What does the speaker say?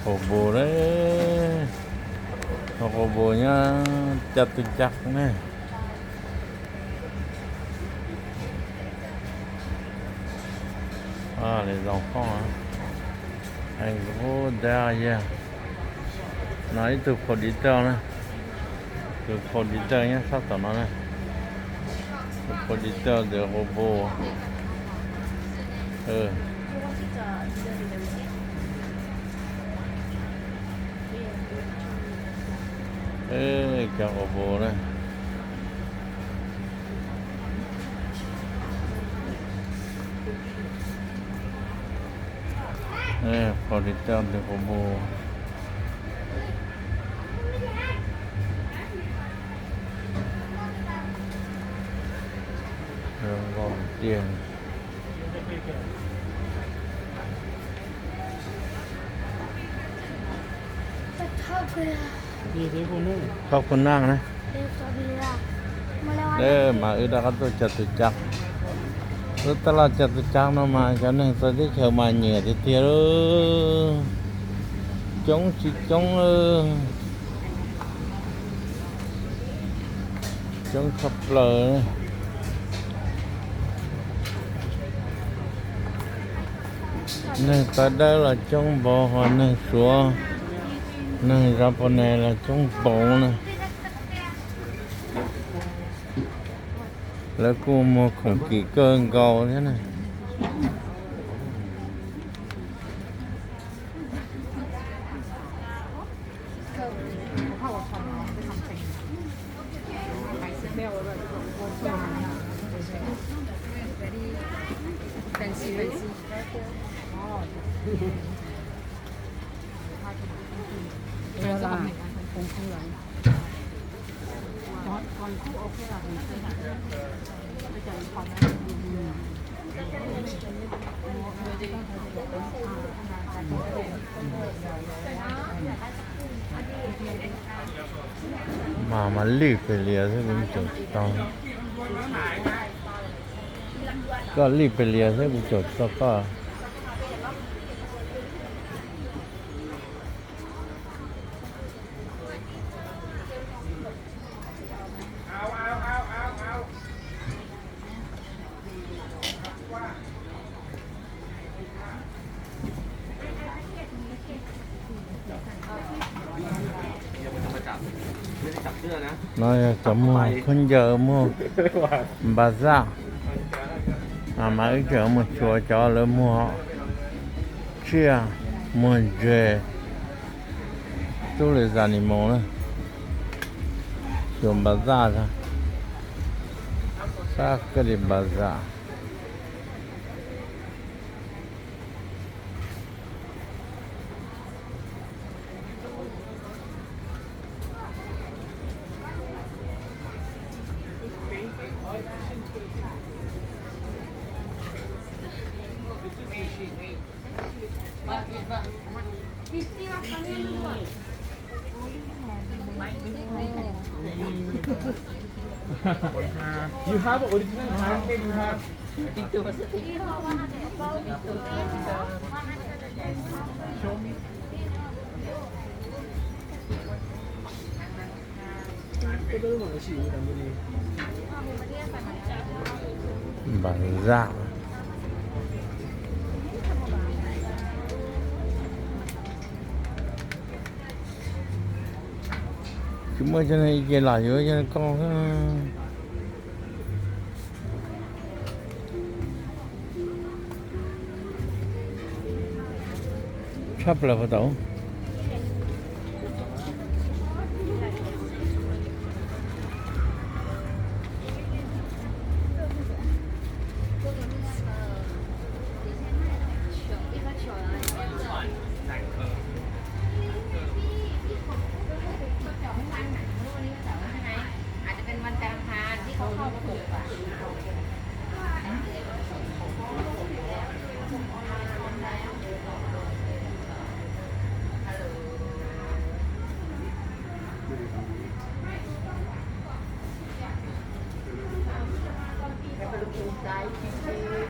Quas Bus, Quas Bus nyob Cai Tus Cai ne. Li zoo koj, heev kuv da yag. No ib tug phau di tawj na, tus phau di tawj nyob sab tom no na, tus phau di tawj ntawm Quas Bus. Cov Quas Bus na. Phau di tawj ntawm Quas Bus. Zoo nkauj tiag. Thoj Khu Naj na. Mas wb rov qab tuaj Cai Tus Cai. Lub taj laj Cai Tus Cai no mas cov neeg txawv teb chaws mas nyiam tiag tiag li. Coob tsis coob, coob tshaj plaws. Neeg txawv dawb los coob npaum, ho neeg Suav, neeg Zapones los coob npaum na. Lawv kuj muag khoom kim kawg nkaus thiab na. Mas mas lwj pes lias xwb kuv caum tsis tau. Koj lwj pes lias xwb kuv caum tsis tau koj. No yog cov muag khaub ncaws, muag npas zaj. Mas wb tseem mus xyuas cov lawv muag tsiaj, muag ntseg, tub lwm zam ni mus na. Xyuas npas zaj, sab kawg li npas zaj. You have original hand, you have Npas zaj. Tsis muaj cov neeg ib ce los yuav cov neeg koj tshaj plaws puas tau.